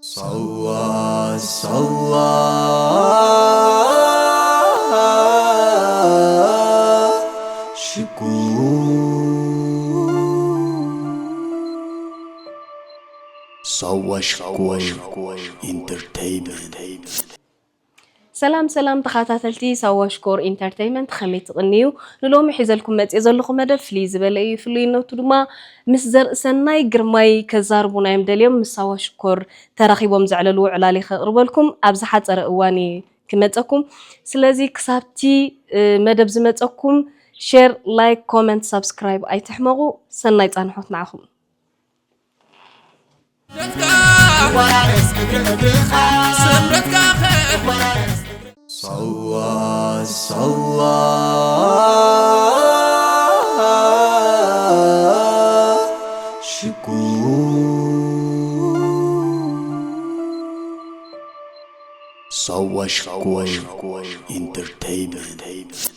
ሳዋ ሳዋ ሽኮር ሳዋ ሽኮር ኢንተርቴይንመንት። ሰላም ሰላም ተኸታተልቲ ሳዋ ሽኮር ኢንተርቴይንመንት፣ ከመይ ትቕንዩ? ንሎሚ ሒዘልኩም መፅእ ዘለኹ መደብ ፍልይ ዝበለ እዩ። ፍሉይነቱ ድማ ምስ ዘርእሰናይ ግርማይ ከዛርቡና እዮም ደልዮም። ምስ ሳዋ ሽኮር ተራኺቦም ዘዕለልዎ ዕላል ከቕርበልኩም ኣብ ዝሓፀረ እዋን እዩ ክመፀኩም። ስለዚ ክሳብቲ መደብ ዝመፀኩም ሼር፣ ላይክ፣ ኮመንት፣ ሳብስክራይብ ኣይትሕመቑ። ሰናይ ፃንሖት ንዓኹም። ሳዋ ሳዋ ሽኮር ሳዋ ሽኮር ኢንተርቴይንመንት።